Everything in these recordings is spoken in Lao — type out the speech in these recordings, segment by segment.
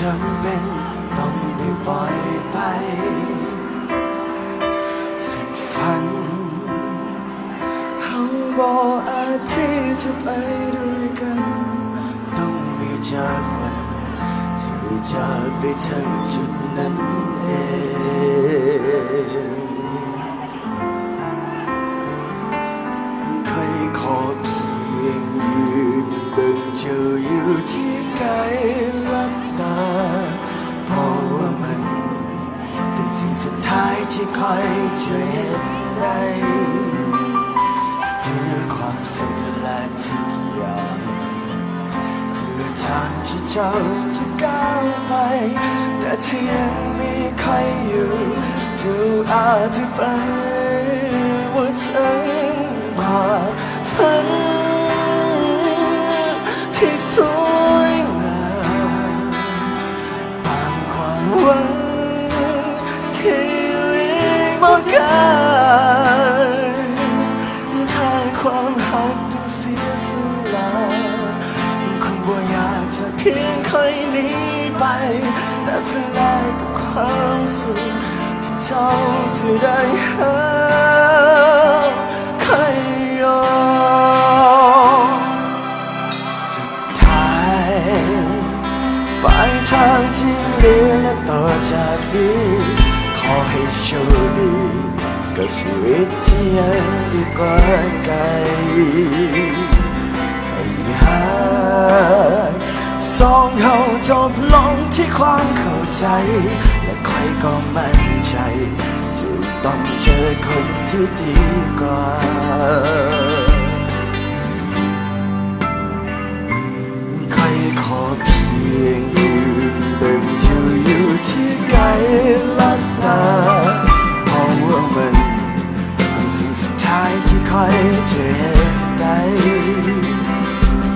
ຈຳເປັນຕ້ອງໄດ້ປ່ອຍໄປ ເສັ້ນຝັນເຮົາບໍ່ອາດທີ່ຈະໄປດ້ວຍກັນ ຕ້ອງມີຈັກວັນ ເຈົ້າຈະໄປເຖິງຈຸດນັ້ນເອງ. ຂ້ອຍຂໍພຽງຢືນເບິ່ງເຈົ້າຢູ່ທີ່ໃກ້ ຫຼັບຕາ ເພາະວ່າມັນເປັນສິ່ງສຸດທ້າຍທີ່ຂ້ອຍຈະເຮັດໄດ້ ເພື່ອຄວາມສຸກແລະທຸກຢ່າງ ເພື່ອທາງທີ່ເຈົ້າຈະກ້າວໄປ ແຕ່ທີ່ຍັງມີຂ້ອຍຢູ່ ເຈົ້າອາດຈະໄປບໍ່ເຖິງຄວາມຝັນທີ່ສວຍງາມ ຕາມຄວາມຫວັງທີ່ວິງມາໄກ ຖ້າຄວາມຮັກຕ້ອງເສຍສະຫຼະ ຄົງບໍ່ຢາກຈະພຽງຂ້ອຍໜີໄປ ແຕ່ເພື່ອແລກກັບຄວາມສຸກທີ່ເຈົ້າຈະໄດ້ຫາ ຂ້ອຍຍອມ ສຸດທ້າຍ ປາຍທາງທີ່ເຫຼືອ ແລະ ຕໍ່ຈາກນີ້ ຂໍໃຫ້ໂຊກດີ ກັບຊີວິດທີ່ຍັງອີກກວ້າງໄກ ໃຫ້ຫາກສອງເຮົາຈົບລົງທີ່ຄວາມເຂົ້າໃຈ ແລະ ຂ້ອຍກໍໝັ້ນໃຈ ເຈົ້າຕ້ອງເຈີຄົນທີ່ດີກວ່າ. ຂ້ອຍຂໍພຽງຢືນເບິ່ງເຈົ້າຢູ່ທີ່ໃກ້ ຫຼັບຕາ ເພາະວ່າມັນເປັນສິ່ງສຸດທ້າຍທີ່ຂ້ອຍຈະເຮັດໄດ້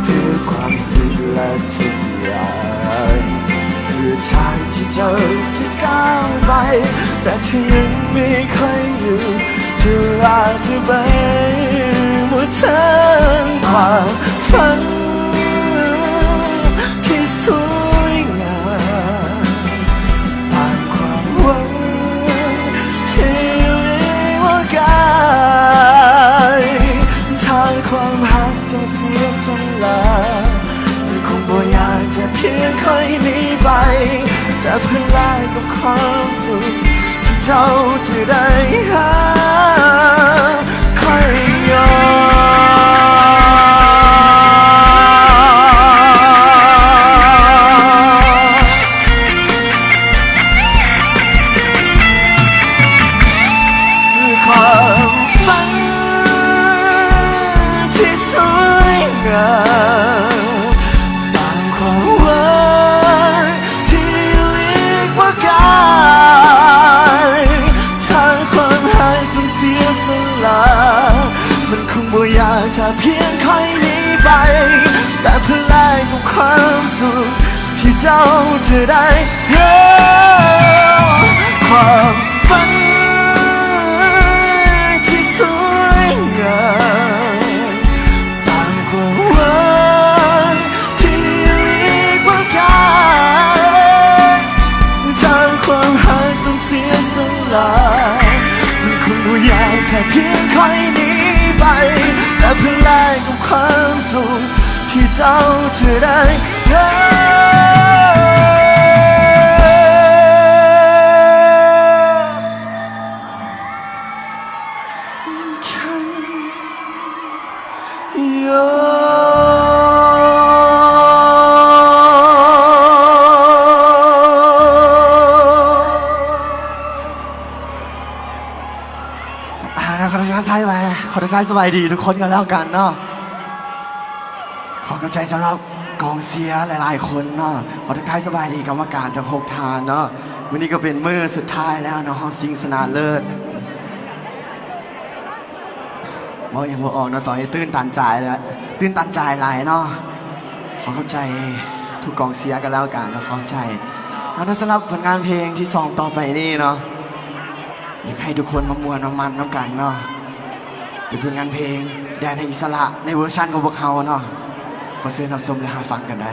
ເພື່ອຄວາມສຸກ ແລະ ທຸກຢ່າງ ເພື່ອທາງທີ່ເຈົ້າຈະກ້າວໄປ ແຕ່ທີ່ຍັງມີຂ້ອຍຢູ່ ເຈົ້າອາດຈະໄປບໍ່ເຖິງຄວາມຝັນທີ່ສວຍງາມ ຕາມຄວາມຫວັງທີ່ມີວ່າກາຍ ຖ້າຄວາມຮັກຕ້ອງເສຍສະຫຼະ ຄົງບໍ່ຢາກຈະພຽງຂ້ອຍໜີໄປ ແຕ່ເພື່ອແລກກັບຄວາມສຸກທີ່ເຈົ້າຈະໄດ້ຫາ ຂ້ອຍຍອມ ຄວາມຝັນທີ່ສວຍງາມ ຕາມຄວາມຫວັງທີ່ວິງມາໄກ ຖ້າຄວາມຮັກຕ້ອງເສຍສະຫຼະ ມັນຄົງບໍ່ຢາກຈະພຽງຂ້ອຍໜີໄປ ແຕ່ເພື່ອແລກກັບຄວາມສຸກທີ່ເຈົ້າຈະໄດ້ ຄວາມຝັນທີ່ສວຍງາມ ຕາມຄວາມຫວັງທີ່ມີກວ່າກາຍ ຖ້າຄວາມຮັກຕ້ອງເສຍສະຫຼະ ມັນຄົງບໍ່ຢາກຈະພຽງຂ້ອຍໜີໄປ ແຕ່ເພື່ອແລກກັບຄວາມສຸກທີ່ເຈົ້າຈະໄດ້ ອ່າ ຂໍທັກທາຍສະບາຍ ຂໍທັກທາຍສະບາຍດີທຸກຄົນກັນແລ້ວກັນເນາະ. ຂໍຂອບໃຈສຳລັບກອງເຊຍຫຼາຍໆຄົນເນາະ. ຂໍທັກທາຍສະບາຍດີກຳມະການທັງຫົກທ່ານເນາະ. ມື້ນີ້ກໍເປັນມື້ສຸດທ້າຍແລ້ວເນາະ ຮອບຊິງຊະນະເລີດ. ເວົ້າຫຍັງບໍ່ອອກເນາະ ຕອນນີ້ຕື່ນຕັນໃຈແລ້ວ ຕື່ນຕັນໃຈຫຼາຍເນາະ. ຂໍຂອບໃຈທຸກກອງເຊຍກັນແລ້ວກັນເນາະ ຂອບໃຈ. ເອົາເນາະ ສຳລັບຜົນງານເພງທີສອງຕໍ່ໄປນີ້ເນາະ ຢາກໃຫ້ທຸກຄົນມາມ່ວນມາມັນນຳກັນເນາະ. ເປັນຜົນງານເພງແດນແຫ່ງອິດສະຫຼະ ໃນເວີຊັນຂອງພວກເຮົາເນາະ. ຂໍເຊີນຮັບຊົມ ແລະ ຮັບຟັງກັນໄດ້.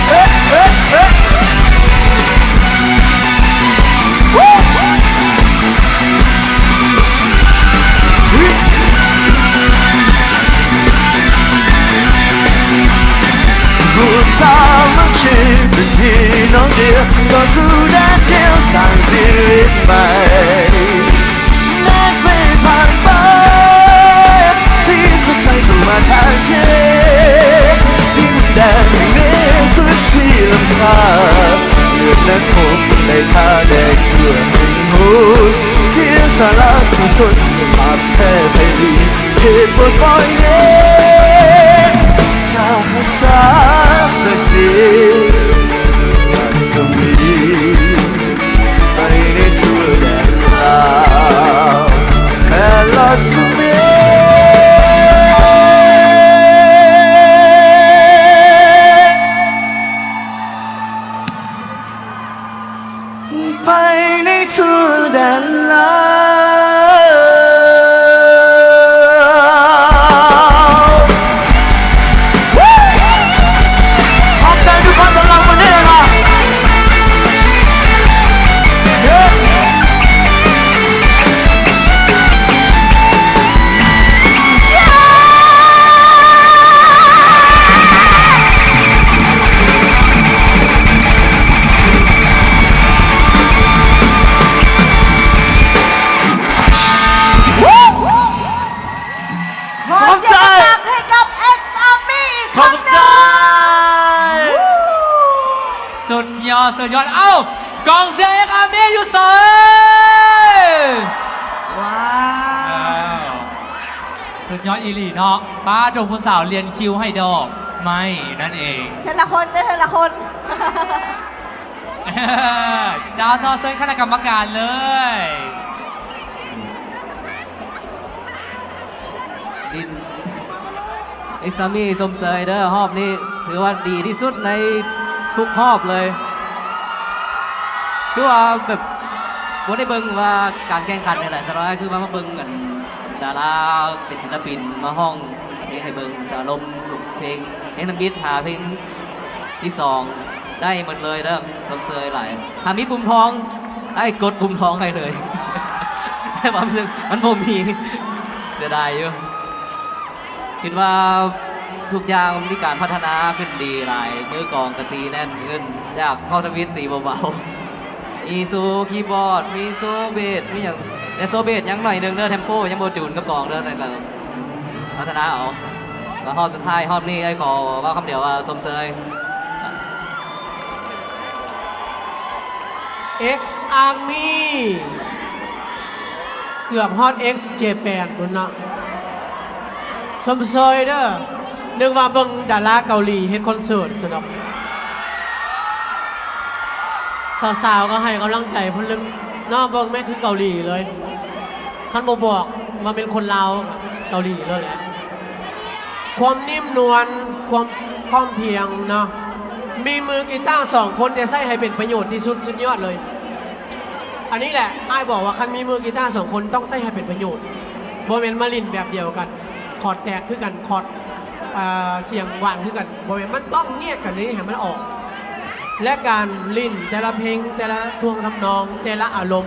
ຮ່ວມສາມັກຄີເປັນພີ່ນ້ອງດຽວ ຕໍ່ສູ້ດ້ານດຽວສ້າງຊີວິດໃໝ່. ແນບໄວ້ຜ່ານໄປ ສີສົດໃສເຂົ້າມາທາງເທ ດິນແດນແຫ່ງນີ້ສຸດທີ່ລ້ຳຄ່າ ເລືອດນາຄົມໄດ້ທາແດງທົ່ວແຫ່ງຫົວ ເສຍສະຫຼະສູ້ຊົນ ພາບແທ້ໄພລີ ເຂດປົດປ່ອຍແດນ ຈາກຮັກສາສັກສີ ລັດສະໝີ ໄປໃນທົ່ວແດນລາວ ແຜ່ລັດສະໝີ ໄປໃນທົ່ວແດນລາວ. ຂອບໃຈທຸກຄົນສຳລັບມື້ນີ້ເນາະ ເຢ້. ສຸດຍອດ. ເອົ້າ ກອງເຊຍເອັກອາມີຢູ່ໃສ? ວ້າວ ສຸດຍອດອີ່ຫຼີເນາະ. ປ້າໂດນຜູ້ສາວລຽນຄິວໃຫ້ດອກໄມ້ນັ້ນເອງ. ເທື່ອລະຄົນເດີ ເທື່ອລະຄົນ. ເຈົ້າ ຕໍ່ເຊີນຄະນະກຳມະການເລີຍ. ເອັກອາມີຊົມເຊີຍເດີ ຮອບນີ້ຖືວ່າດີທີ່ສຸດໃນທຸກຮອບເລີຍ. ຄືວ່າແບບບໍ່ໄດ້ເບິ່ງວ່າການແຂ່ງຂັນນີ້ແຫຼະ ສະດອກ ຄືວ່າມາເບິ່ງອັນດາລາເປັນສິນລະປິນມາຮ້ອງເພງໃຫ້ເບິ່ງ ຈະອາລົມເພງ ເພງທຳອິດ ຫາເພງ ທີສອງ ໄດ້ໝົດເລີຍເດີ ຊົມເຊີຍຫຼາຍ. ຖ້າມີປຸ່ມທອງ ອ້າຍກົດປຸ່ມທອງໃຫ້ເລີຍ ແຕ່ວ່າມັນ ມັນບໍ່ມີ ເສຍດາຍຢູ່. ຄິດວ່າທຸກຢ່າງມີການພັດທະນາຂຶ້ນດີຫຼາຍ ມືກອງກະຕີແໜ້ນຂຶ້ນ ຈາກເວົ້າທຳອິດຕີເບົາໆ ມີໂຊຄີບອດ ມີໂຊເບສ ມີຫຍັງ ແຕ່ໂຊເບສຍັງໜ້ອຍໜຶ່ງເດີ ເທັມໂປຍັງບໍ່ຈູນກັບກອງເດີ ແຕ່ກໍ ພັດທະນາເອົາ. ກໍຮອບສຸດທ້າຍ ຮອບນີ້ ອ້າຍຂໍເວົ້າຄຳດຽວວ່າຊົມເຊີຍ. ເອັກອາມີ ເກືອບຮອດເອັກເຈແປນພຸ້ນເນາະ. ຊົມເຊີຍເດີ ນຶກວ່າເບິ່ງດາລາເກົາຫຼີເຮັດຄອນເສີດຊັ້ນດອກ. ສາວໆກໍໃຫ້ກຳລັງໃຈເພິ່ນເລີຍເນາະ ເບິ່ງແມ່ນຄືເກົາຫຼີເລີຍ. ຄັນບໍ່ບອກວ່າແມ່ນຄົນລາວ ເກົາຫຼີໂລດແຫຼະ. ຄວາມນຸ້ມນວນ ຄວາມພ້ອມພຽງເນາະ. ມີມືກີຕາສອງຄົນ ແຕ່ໃຊ້ໃຫ້ເປັນປະໂຫຍດທີ່ສຸດ ສຸດຍອດເລີຍ. ອັນນີ້ແຫຼະ ອ້າຍບອກວ່າຄັນມີມືກີຕາສອງຄົນ ຕ້ອງໃຊ້ໃຫ້ເປັນປະໂຫຍດ. ບໍ່ແມ່ນມາຫຼິ້ນແບບດຽວກັນ ຄອດແຕກຄືກັນ ຄອດ ເອ່ອ ສຽງຫວານຄືກັນ ບໍ່ແມ່ນ ມັນຕ້ອງແຍກກັນນີ້ໃຫ້ມັນອອກ ແລະ ການຫຼິ້ນແຕ່ລະເພງ ແຕ່ລະທ່ວງທຳນອງ ແຕ່ລະອາລົມ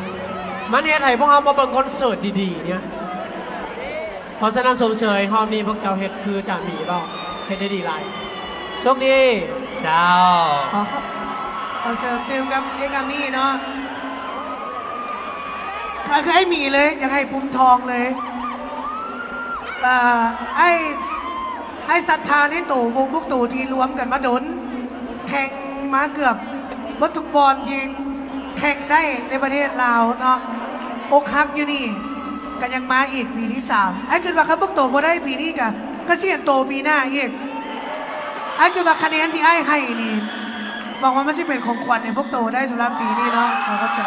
ມັນເຮັດໃຫ້ພວກເຮົາມາເບິ່ງຄອນເສີດດີໆ ເນຍ. ເພາະສະນັ້ນ ຊົມເຊີຍ ຮອບນີ້ພວກເຈົ້າເຮັດຄືຈາມີເວົ້າ ເຮັດໄດ້ດີຫຼາຍ. ໂຊກດີ. ເຈົ້າ. ຂໍ ຂໍເສີມຕື່ມກັບເອັກອາມີເນາະ. ກໍຄືອ້າຍໝີເລີຍ ຢາກໃຫ້ປຸ່ມທອງເລີຍ. ເອ່ອ ອ້າຍ ອ້າຍສັດທາໃນໂຕວົງພວກໂຕທີ່ລວມກັນມາດົນ ແຂ່ງມາເກືອບເບິດທຸກບ່ອນທີ່ແຂ່ງໄດ້ໃນປະເທດລາວເນາະ. ອົກຫັກຢູ່ນີ້ ກໍຍັງມາອີກປີທີສາມ. ອ້າຍຄິດວ່າຄັນພວກໂຕບໍ່ໄດ້ປີນີ້ ກໍ ກໍຊິເຫັນໂຕປີໜ້າອີກ. ອ້າຍຄິດວ່າຄະແນນທີ່ອ້າຍໃຫ້ນີ້ ຫວັງວ່າມັນຊິເປັນຂອງຂວັນໃຫ້ພວກໂຕໄດ້ສຳລັບປີນີ້ເນາະ. ຂໍຂອບໃຈ.